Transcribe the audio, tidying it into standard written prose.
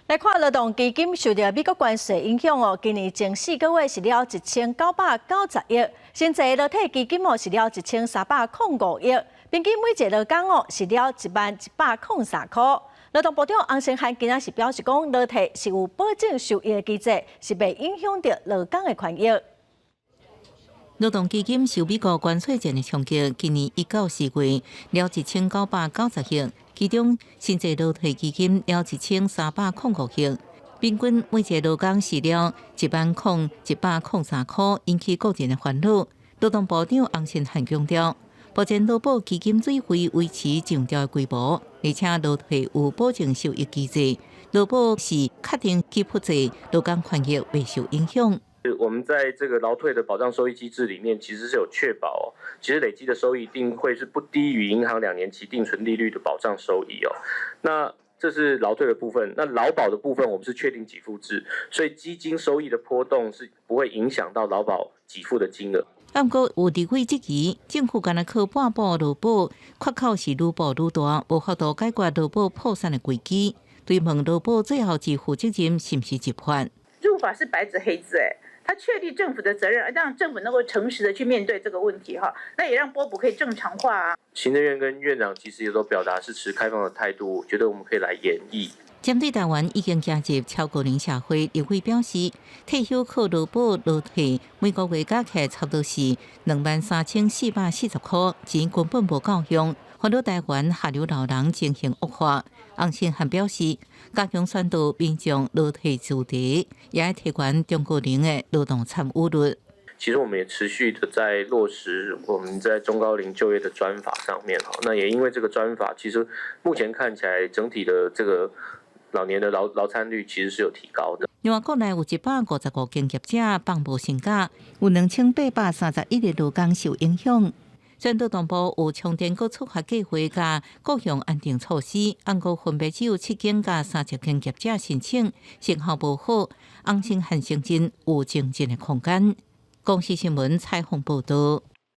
來看勞動基金受著美國關稅影響哦，今年前四個月是了1990億，新制勞退基金哦是了1305億，平均每一個勞工哦是了10,103塊。勞動部長洪申翰今仔是表示講，勞退是有保證收益的機制，是袂影響著勞工的權益。勞動基金受美國關稅戰的衝擊，今年1到4月了1990億，其中新制勞退基金了1305億，平均每一個勞工是了10,103塊，引起個人的煩惱。勞動部長洪申翰強調，目前勞保基金水費維持上調的規模，而且勞退有保證收益機制，勞保是確定給付制，勞工權益袂受影響。我們在這個勞退的保障收益機制裡面，其實是有確保，其實累積的收益一定會是不低於銀行2年期定存利率的保障收益哦。那這是勞退的部分，那勞保的部分，我們是確定給付制，所以基金收益的波動是不會影響到勞保給付的金額。不過有立委質疑，政府干焦靠半補勞保，缺口是愈補愈大，無法度解決勞保破產的危機。追問勞保最後支付責任是毋是入法？入法是白紙黑字，誒。他確立政府的責任，讓政府能夠誠實的去面對這個問題哈，那也讓撥補可以正常化啊。行政院跟院長其實也都表達是持開放的態度，覺得我們可以來研議。針對台灣已經加入超高齡社會，立委表示，退休靠勞保勞退，每個月加起來差不多是23,440塊，錢根本無夠用，煩惱台灣下流老人情形惡化。洪申翰表示，加強宣導民眾勞退主題，也愛提懸中高齡的勞動參與率。其實我們也持續的在落實我們在中高齡就業的專法上面哈。那也因為這個專法，其實目前看起來整體的這個老年的勞參率其實是有提高的。另外，國內有155間業者放無薪假，有2831個勞工受影響。雖然勞動部有充電閣觸發計劃佮各項安定措施，毋過分別只有七間佮30間業者申請，成效無好，洪申翰承認有精進的空間。公視新聞採訪報導。